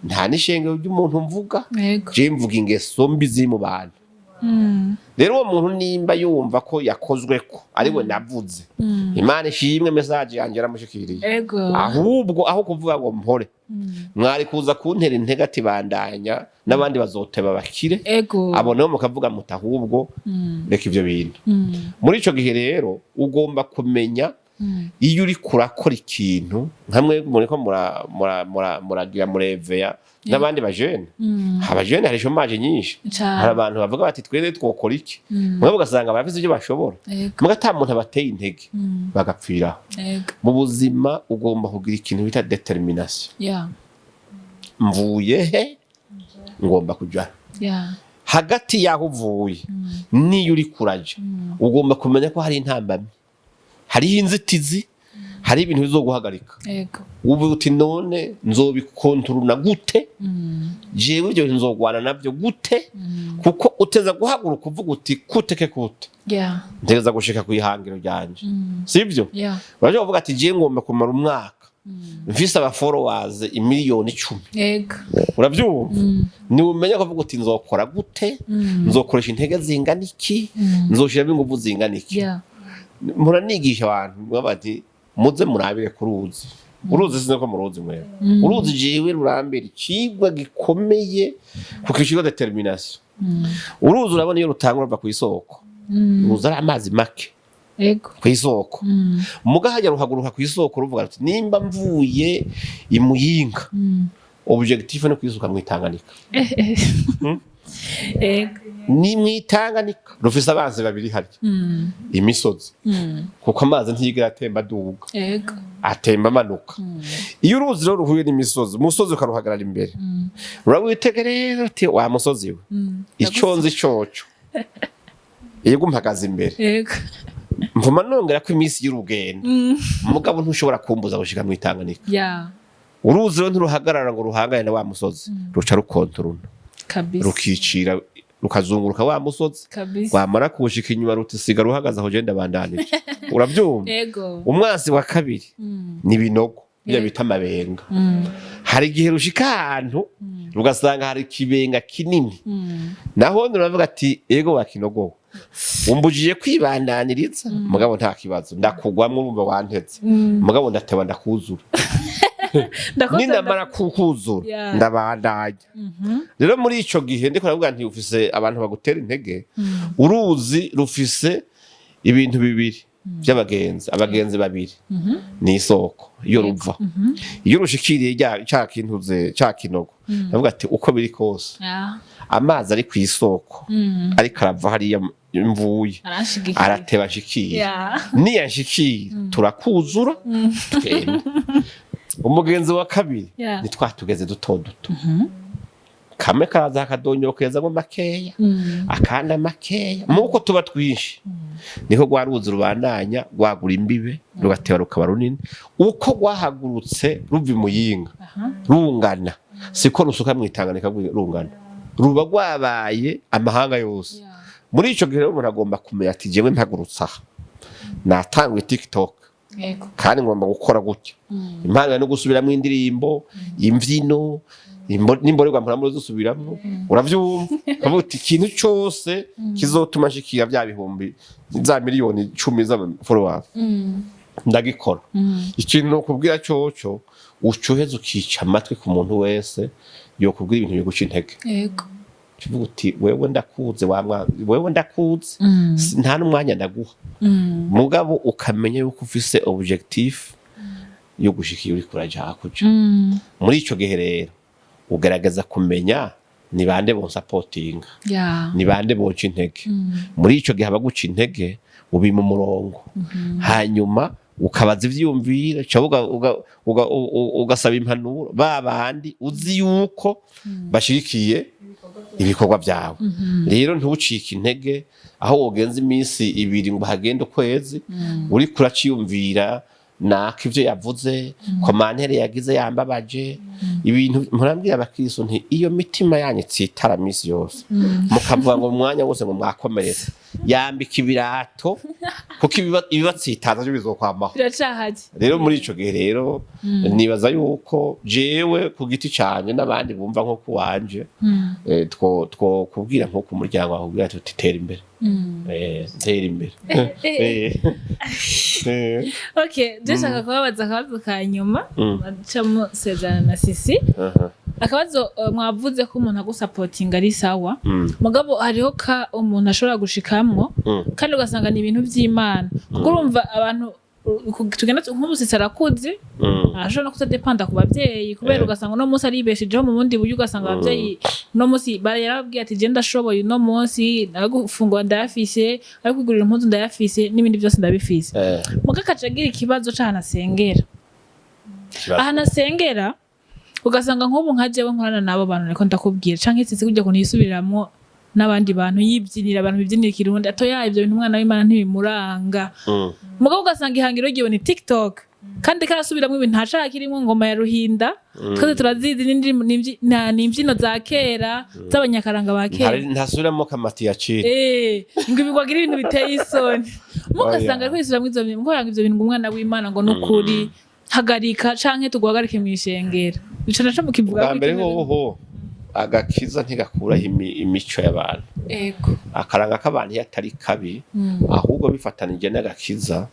nta n'ishengero ry'umuntu mvuga. Je mvuga ingeso mbi ziri mu bantu. Rero uwo muntu nimba yumva ko yakozweko ariwe navuze, Imana ishimwe, message yanjye yaramushikiriye. Ahubwo aho kuvuga ngo mpore, mwari kuza kuntera intege ati bandanya n'abandi bazoteba bakire. Abo nabo mukavuga muti ahubwo reka ivyo bintu. Muri ico gihe rero ugomba kumenya Iyo uriko urakora ikintu nkamwe muriko muragira mureveya n'abandi bajene, abajene hari chômage nyinshi. Cane. Hari abantu bavuga bati: "Twere twokora iki?" Mugabo ugasanga barafise ibyo bashobora, muga ata muntu abateye intege, bagapfiraho. Mu buzima ugomba kugira ikintu bita détermination. Mvuye he? Ngomba kuja hagati y'aho uvuye n'iyo uri kuraja. Ugomba kumenya ko hari intambamyi, hariho inzitizi, hari ibintu bizoguhagarika. Ubu uti: "None nzobikontorona gute jewe? Ibyo bintu nzogwana navyo gute?" Kuko uteza guhaguruka uvuga uti: "Kute ke kute, ntegeza gushika ku ihangiro ryanje." Sibyo? Yeah. Uraje kuvuga ati: "Jewe ngomba kumara umwaka mfise aba followers 10,000,000." Urabyumva? Ni umenya kuvuga uti: "Nzokora gute? Nzokoresha intege zingana iki? Nzoshiramo ingufu zingana iki?" Muranigisha abantu bati: "Muze murabire ku ruzi." Uruzi, sinzi ko muruzi mwebwe. Uruzi jewe rurambera icigwa gikomeye, kuko icigwa détermination. Uruzi, urabona iyo rutangura ruva ku isoko, ruza ari amazi make ku isoko. Muga hajya ruhaguruka ku isoko ruvuga ruti: "Nimba mvuye i Muyinga, objectif no kwisuka mu Itanganika." Ni mu Itanganika rufise abanzi babiri harya: imisozi, kuko amazi ntiyigera atemba aduga, atemba amanuka. Iyo uruzi rero ruhuye n'imisozi, umusozi ukaruhagarara imbere, rurawitegereza uti: "Wa musozi we, ico nzi coco, yego mpagaze imbere, mvuma nongera ko iminsi y'urugendo, mugabo ntushobora kumbuza gushika mu Itanganika." Uruzi rero ntiruhagarara ngo ruhangane na wa musozi, ruca rukontorona, rukicira, rukazunguruka wa musozi. Rwamara kuwushika inyuma ruti: "Siga ruhagaze aho, genda bandanije." Urabyumva? Yego. Umwansi wa kabiri ni ibinogo bya bita amabenga. Hari igihe rushika ahantu rugasanga hari ikibenga kinini, naho ruravuga ati: "Ego wakinogowe, umbujije kwibandaniriza, mugabo nta kibazo, ndakugwamwo. Urumva wanteze, mugabo ndateba ndakuzura." Ndakoze. Ninamara kukuzura, ndabandanya. Rero muri ico gihe ndiko ndavuga nti ufise abantu bagutera intege. Uruzi rufise ibintu bibiri by'abagenzi, abagenzi babiri ni isoko. Iyo ruva, iyo rushikiriye ca kintuze, ca kinogo, ndavuga ati: "Uko biri kose, amazi ari ku isoko, ariko arava hariya mvuye, Aranshigikiye. arateba anshikiye. Niyanshikira turakuzura, tugenda." Umugenzi wa kabiri ni twa tugeze duto duto. Kamwe karaza akadonyokezamo makeya, akanda makeya. Muko tuba twinshi, niko rwa ruzi rubandanya rwagura imbibe, rugateba rukaba runini. Uko rwahagurutse ruva i Muyinga rungana, siko rusuka mu Itanganika rungana, ruba rwabaye amahanga yose. Muri ico gihe rero umuntu agomba kumenya ati: "Jewe mpagurutse aha, natanguye TikTok, kandi ngomba gukora gutya." Impano no gusubiramo indirimbo, imbyino, n'imborerwa mpora zisubiramwo. Uravyumva? Ukavuga uti: "Ikintu cose kizotuma nshikira bya bihumbi, za 10,000,000 z'aba followers, ndagikora." Ikintu nokubwira coco, ucoheza ukica amatwi ku muntu wese yokubwira ibintu biguca intege. Uvuga uti: "Wewe ndakuze, wa mwana wewe, ndakuze, nta n'umwanya ndaguha." Mugabo ukamenya yuko ufise objectif yo gushika iyo uriko uraja hakurya. Muri ico gihe rero ugerageza kumenya ni bande bonsapotinga, ni bande bonca intege. Muri ico gihe abaguca intege ubima umurongo, hanyuma ukabaza ivyiyumviro cyangwa ugasaba impanuro ba bandi uzi yuko bashigikiye ibikorwa byawe. Rero ntucike intege aho wogenza iminsi 2 ngo hagende ukwezi uriko uraciyumvira naka ivyo yavuze, commentaire yagize yambabaje. Ibintu murambwira abakristo nti: "Iyo mitima yanyu itsitara misi yose, mukavuga ngo mu mwanya wose ngo mwakomeretse, yambika ibirato, kuko ibibatsitaza byo bizokwamaho." Biracahaje. Rero muri ico gihe rero nibaza yuko jewe ku giti canje n'abandi bumva nko kuwanje, two kubwira nko ku muryango wakubwira tuti: "Tera imbere, tera imbere." Okay, dushaka kubabaza akabazo ka nyuma, bacamo sezerana na Sisi. Akabazo, mwavuze ko umuntu agusapotinga ari sawa, mugabo hariho ka umuntu ashobora gushikamwo kandi ugasanga ni ibintu vy'Imana, kuko urumva abantu Tugenda nk'ubu sisi arakuze, arashobora no kutadepanda ku bavyeyi, kubera ugasanga uno munsi aribeshejeho mu bundi buryo, ugasanga abavyeyi uno munsi yarababwiye ati: "Je ndashoboye, uno munsi ayo gufungura ndayafise, ayo kwigurira impuzu ndayafise, n'ibindi byose ndabifise." Muga akaca agira ikibazo c'ahantu asengera. Ikibazo. Ahantu asengera, ugasanga nk'ubu nka jewe nkorana n'abo bantu, niko ndakubwira, canke sisi kujya kuntu yisubiriramwo n'abandi bantu, yibyinira abantu bibyinira ikirundi, atoya ivyo bintu umwana w'Imana ntibimuranga. Mugabo ugasanga ihangiro ryiwe ni TikTok, kandi karasubiramwo ibintu ntashaka kirimwo ngoma ya Ruhinda, twese turazizi, n'imbyino za kera z'abanyakaranga ba kera. Ntasubiramo kamati ya ciri. Ngo ibigwa agira ibintu biteye isoni, mugasanga ariko yisubiramwo ivyo bintu, ngo ivyo bintu, ngo umwana w'Imana, ngo nukuri hagarika canke tuguhagarike mw'ishengero. Ico naco mukivuga? Bwa mbere hoho, agakiza ntigakuraho imico y'abantu. Akaranga k'abantu iyo atari kabi, ahubwo bifatanije n'agakiza,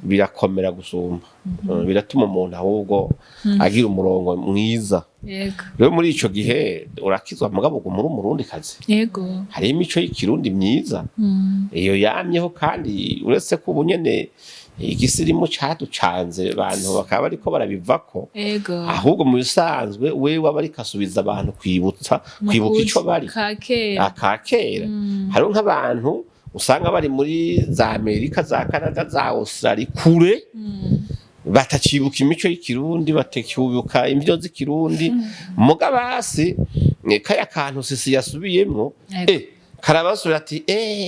birakomera gusumba. Biratuma umuntu ahubwo agira umurongo mwiza. Rero muri ico gihe urakizwa, mugabo uguma uri umurundi kazi. Hariho imico y'ikirundi myiza, iyo yamyeho, kandi uretse ko ubu nyene igisirimu caducanze, abantu bakaba bariko barabivako. Ahubwo mu bisanzwe wewe aba ariko asubiza abantu kwibutsa, kwibuka ico bari ka kera. Aka kera. Hariho nk'abantu usanga bari muri za Amerika, za Canada, za Australia, kure, batacibuka imico y'ikirundi, batakibuka imbyino z'ikirundi. Muga basi kaya kantu sisi yasubiyemwo, karabasubira ati: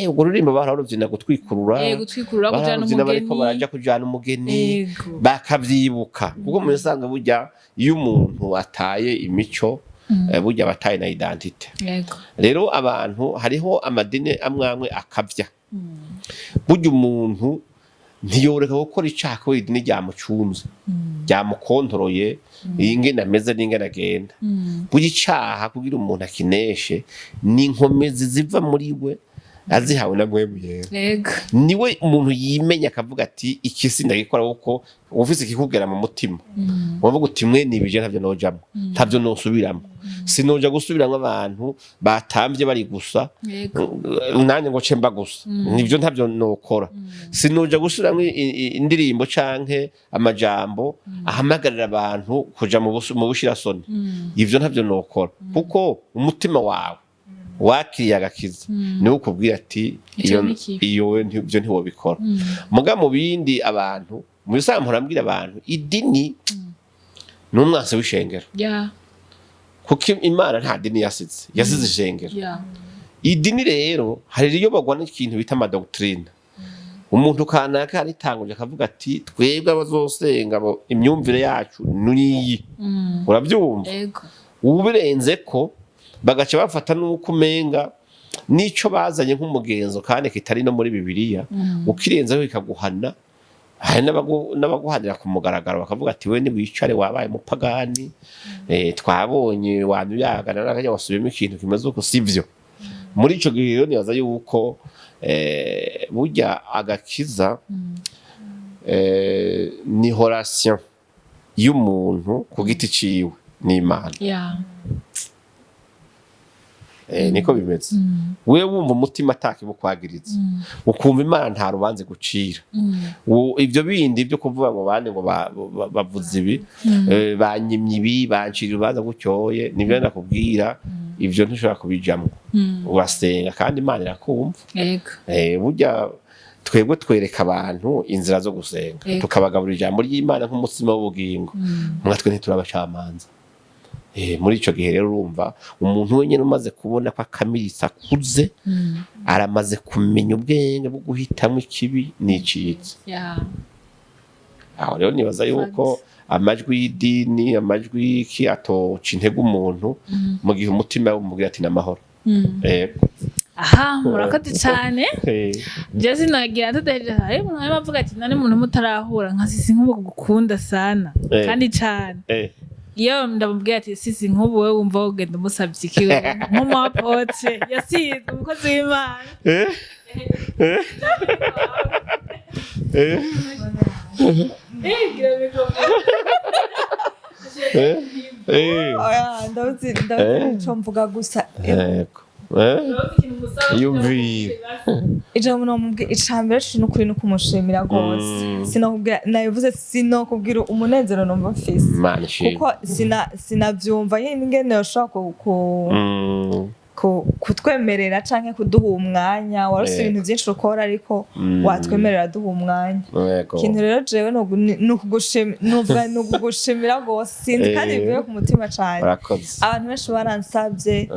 "Urwo ruririmbo bararubyina gutwikurura." Gutwikurura, kujana Bararubyina bariko umugeni. baraja kujana umugeni. Bakavyibuka, kuko mu bisanzwe burya iyo umuntu ataye imico, burya aba ataye na identité. Rero abantu, hariho amadini amwe amwe akavya. Burya umuntu ntiyoreka gukora icaha kubera idini ryamucunze, ryamukontoroye ingene ameze n'ingene agenda. Burya icaha kugira umuntu akineshe ni inkomezi ziva muri we, azihawe na Mpwemu Yera. Niwe umuntu yimenya akavuga ati: "Iki sindagikora," kuko ufise ikikubwira mu mutima, wavuga uti: "Mwe nibije ntavyo nojamwo, ntavyo nosubiramwo, sinoja gusubiramwo abantu batamvye bari gusa, nanjye ngo cemba gusa nivyo, ntavyo nokora. Sinoja gusubiramwo indirimbo canke amajambo ahamagarira abantu kuja mu bushirasoni, ivyo ntavyo nokora," kuko umutima wawe wakiriye agakiza niwe ukubwira ati: Ico "Iyo ni kibi." Iyo we ivyo ntiwobikora. Muga mu bindi, abantu mu bisanzwe mpora mbwira abantu, idini ni umwansi w'ishengero, kuko Imana nta dini yasize, yasize ishengero. Idini rero hari riyoborwa n'ikintu bita ama doctrine. Umuntu kanaka yaritanguje akavuga ati: "Twebwe abazosenga imyumvire yacu niyi." Urabyumva? Yego. Ubirenze ko bagaca bafata n'uko umenga n'ico bazanye nk'umugenzo kandi kitari no muri Bibiliya, ukirenzaho bikaguhana. Hari n'abaguhanira ku mugaragaro, bakavuga ati: "We niwicare, wabaye umupagani, twabonye wanuyagana n'akajya wasubiyemo ikintu kimeze uko." Sivyo. Muri ico gihe rero nibaza yuko burya agakiza ni relation y'umuntu ku giti ciwe n'Imana. Niko bimeze. Wewe wumva umutima atakibukwagiriza, ukumva Imana nta rubanza gucira. Ivyo bindi byo kuvuga ngo bande ngo bavuze ibi, banyimye ibi, bancira urubanza gutyoye, nibyo nakubwira, ivyo ntushobora kubijamwo. Urasenga kandi Imana irakumva. Burya twebwe twereka abantu inzira zo gusenga, tukabagaburira ijambo ry'Imana nk'umutsima w'ubugingo. Mwatwe ntituri abacamanza. Muri ico gihe rero urumva umuntu wenyine umaze kubona ko akamiritse, akuze, aramaze kumenya ubwenge bwo guhitamwo ikibi n'iciza. Aho rero nibaza yuko amajwi y'idini, amajwi y'iki atoca intege umuntu mu gihe umutima umubwira ati: "N'amahoro." Yego. Aha, murakoze cyane. Je sinagira tudahejeje, hari umuntu arimo avuga ati: "None umuntu mutarahura nka sisi nk'ubu gukunda sana kandi cane." Iyo ndamubwira ati: "Sisi, nk'ubu wowe wumva wogenda umusabye iki nk'umu apôtre yasizwe, umukozi w'Imana?" Gira micro. Oya, ndabuze, ndabuze ico mvuga gusa. Yego. Eh? Iyumvire. Ijambo nomubwira, icambere co nukuri ni ukumushimira rwose. Sinokubwira, nabivuze, sinokubwira umunezero numva mfise, Imana ishimwe. kuko sinavyumva nyene ingene yoshobora kutwemerera canke kuduha umwanya waruse ibintu vyinshi ukora, ariko watwemerera duha umwanya. Ikintu rero jewe ni ukugushimira rwose, sinzi kandi bivuye ku mutima cane. Urakoze. Abantu benshi baransavye,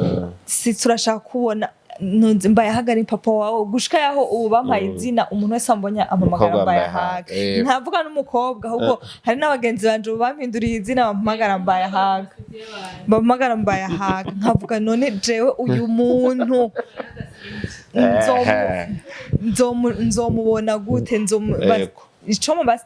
si turashaka kubona nunze Mbayahaga ni papa wawe, gushika yaho ubu bampaye izina, umuntu wese ambonye ampamagara Umukobwa Mbayahaga. Mbayahaga, yego. Ntavuga n'umukobwa, ahubwo hari n'abagenzi banje ubu bampinduriye izina, bampamagara Mbayahaga, bampamagara Mbayahaga. Nkavuga none jewe uyu muntu nzomubona gute? Ico basi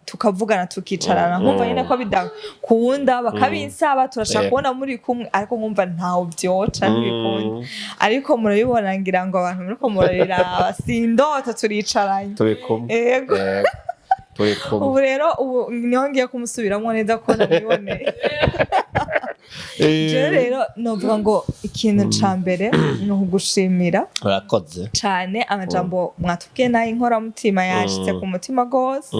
tukavugana, tukicarana, nkumva nyine ko bidakunda, bakabinsaba, turashaka kubona muri kumwe, ariko nkumva ntaho vyoca, ntibikunda. Ariko murabibona, ngira ngo abantu muriko murabiraba, sindota, turicaranye. Turi kumwe. Yego. Yego. Turi kumwe. Ubu rero ubu niho ngiye kumusubiramwo neza ko namwiboneye. Jewe rero novuga ngo ikintu ca mbere ni ukugushimira Urakoze. cane. Amajambo mwatubwiye nayo inkoramutima, yashitse ku mutima gose.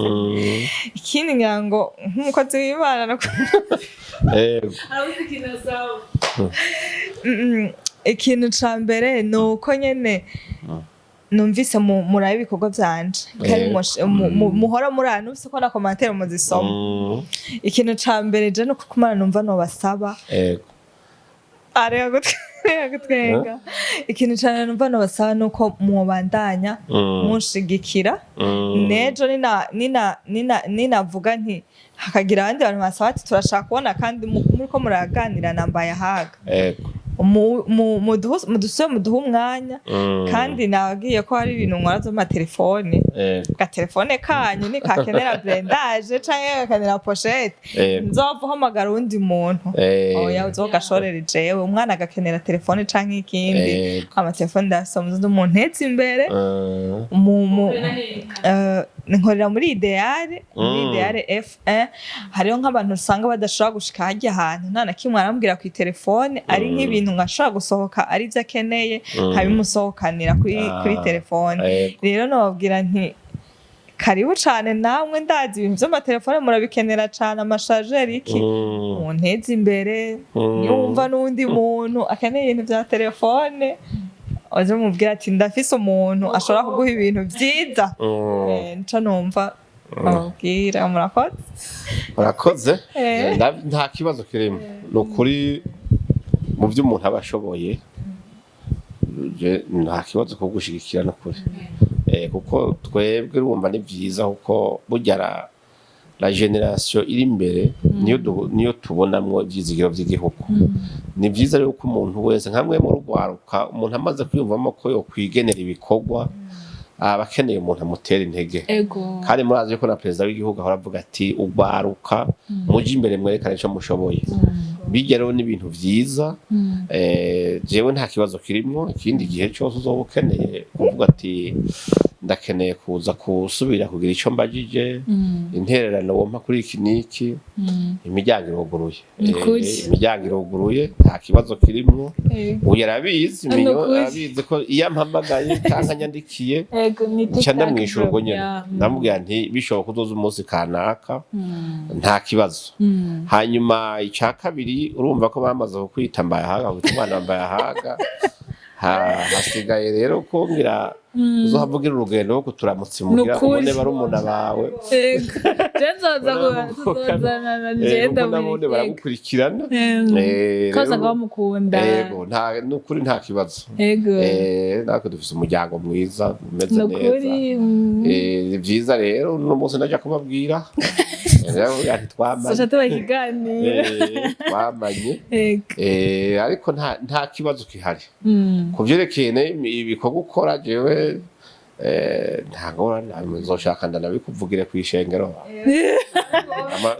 Ikindi ngira ngo nk'umukozi w'Imana Yego. Arabuze ikintu asaba. Ikintu ca mbere ni uko nyene numvise murabe ibikorwa vyanje kandi muhora muraba, numvise ko na commentaires muzisoma. Ikintu ca mbere je nuko kumana numva nobasaba, areka gutwenga, ikintu ca mbere numva nobasaba nuko mwobandanya munshigikira. Nejo ninavuga nti hakagira abandi bantu basaba ati turashaka kubona kandi muriko muraganira na Mbayahaga, mudusube muduhe umwanya. Kandi nababwiye ko hari ibintu nkora vy'amatelefone. Agatelefone kanyu nikakenera blindage canke gakenera pochette, nzova uhamagara uwundi muntu, oya, uzogashorera jewe. Umwana agakenera telefone canke ikindi, amatelefone ndayafise, muze munteze imbere. Nkorera muri Idéal, muri Idéal F1. Hariho nk'abantu usanga badashobora gushika harya hantu, nta na kimwe arambwira ku telefone, ari nk'ibintu nkashobora gusohoka ari ibyo akeneye, nkabimusohokanira kuri telefone. Rero nababwira nti karibu cane namwe, ndazi ibintu vy'amatelefone murabikenera cane, ama chargeurs, iki, munteze imbere. Niwumva n'uwundi muntu akeneye ibintu vya telefone, waje mubwira ati ndafise umuntu ashobora kuguha ibintu vyiza. Nico numva bababwira, murakoze. Urakoze. Nta kibazo kirimo, ni ukuri mu byo umuntu aba ashoboye, je nta kibazo ko gushigikira n'ukuri. Kuko twebwe urumva ni byiza, kuko burya la génération iri imbere niyo tubonamwo ivyizigiro vy'igihugu. Ni vyiza rero ko umuntu wese nkamwe mu rugwaruka, umuntu amaze kwiyumvamo ko yokwigenera ibikorwa, aba akeneye umuntu amutera intege. Kandi murazi ko na perezida w'igihugu ahora avuga ati ugwaruka muje imbere mwerekane ico mushoboye. Bijya rero n'ibintu vyiza. Jewe nta kibazo kirimwo, ikindi gihe cyose uzoba ukeneye kuvuga ati ndakeneye kuza kusubira kugira ico mbajije, intererano wompa kuri iki n'iki, imiryango iruguruye. Ni ukuri. Imiryango iruguruye, nta kibazo kirimwo. Uyu arabizi. Ni Minyo ukuri. arabizi ko iyo ampamagaye canke anyandikiye, Ego, ni nca ndamwishura ubwo nyene. Ndamubwira nti bishoboka uzoza umunsi kanaka, nta kibazo. Hanyuma icya kabiri, urumva ko bamaze kukwita Mbayahaga, kwita umwana wa Mbayahaga. Hasigaye rero ko ngira uzohavugira urugendo rwo kuturamutsa imuhira, Nukuri. ubone barumuna bawe. Ego, je nzoza tuzozanana ngenda. Kuko nabone baragukurikirana. Ko usanga bamukunda. Yego, nta nukuri, nta kibazo. Natwe dufise umuryango mwiza umeze Nukuri. neza. Ni byiza rero, uno munsi ndaja kubabwira. Ndavuga nti twamanye. Socha tuba ikiganiro. Twamanye. Ariko nta kibazo gihari ku vyerekeye ibikorwa ukora. Jewe nta ngorane, nzoshaka ndanabikuvugire kw'ishengero.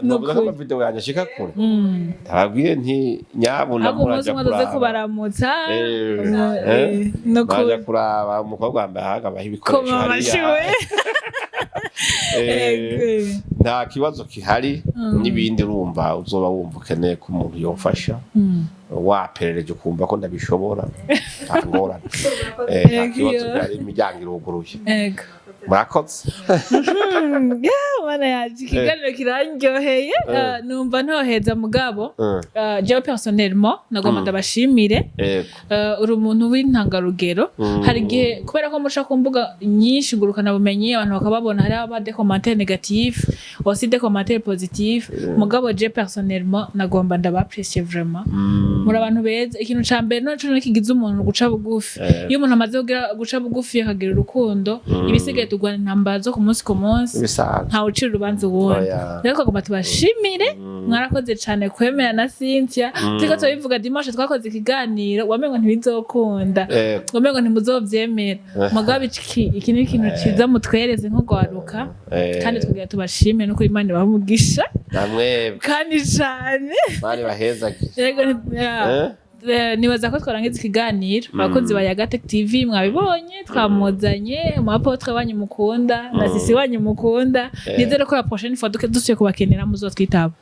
Novuga ko Nukuri. ama vidéo yanje ashika kure, ndababwiye nti nyabuna Ahubwo umunsi muraja umwe tuze kuraba. kubaramutsa. Muraja Nukuri. kuraba umukobwa wambaye ahaga abaha ibikoresho Koma hariya. amashiwe. Nta kibazo gihari. N'ibindi urumva uzoba wumva ukeneye ko umuntu yofasha, waperereje ukumva ko ndabishobora, nta ngorane. Nta kibazo gihari, imiryango iruguruye. Murakoze. Yeah, mana yaje, ikiganiro kirandyoheye. Numva ntoheza, mugabo jewe personnellement nagomba ndabashimire. Uri umuntu w'intangarugero. Hari igihe, kubera ko muca ku mbuga nyinshi ngurukanabumenyi, abantu bakababona, hari aba des commentaires négatifs, aussi des commentaires positifs. Mugabo je personnellement nagomba ndaba apprécier vraiment. Muri abantu beza. Ikintu ca mbere naco kigize umuntu guca bugufi. Iyo umuntu amaze kugira guca bugufi, akagira urukundo, ibisigaye turwana intambara zo ku munsi ku munsi. Ibisanzwe. Ntawe ucira urubanza uwundi. Oya. Rero twagomba tubashimire, mwarakoze cane kwemera na Cynthia. Turiko turabivuga dimanche, twakoze ikiganiro, wamengo ntibizokunda, wamengo ntimuzovyemera. Mugabo iki ni ikintu ciza mutwereze nko gwaruka. Kandi tugira tubashimire no kuri Imana ibahe umugisha. Namwe. Kandi cane. Bari bahezagiye. Yego, ya. Nibaza ko twarangiza ikiganiro. Abakunzi ba Yagatec TV, mwabibonye, twamuzanye umu apôtre wanyu mukunda na sisi wanyu mukunda. Nizere ko la prochaine fois dusuye kubakenera muzotwitaba.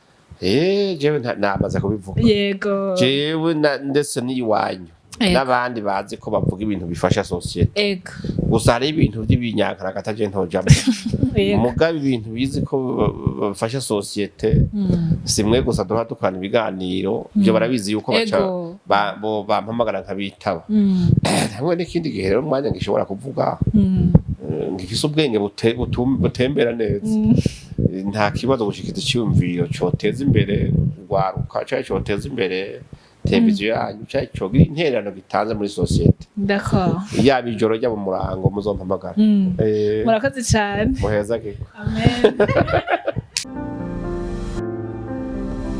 Jewe namaze kubivuga. Jewe ndetse n'iwanyu n'abandi bazi ko bavuga ibintu bifasha société. Gusa hari ibintu by'ibinyankaragata je ntojamwo. Mugabo ibintu bizi ko bafasha société, si mwe gusa duha dukorana ibiganiro, ibyo barabizi yuko baca bo bampamagara nkabitaba. Hamwe n'ikindi gihe rero umwanya ngishobora kuvuga, ngifise ubwenge butembera neza. Nta kibazo gushikiza icyumviro coteza imbere urwaruka canke coteza imbere televiziyo yanyu canke cogira intererano gitanze muri société. Yaba ijoro, ryaba umurango, muzompamagara. Murakoze cyane. Muhezagirwe. Amen.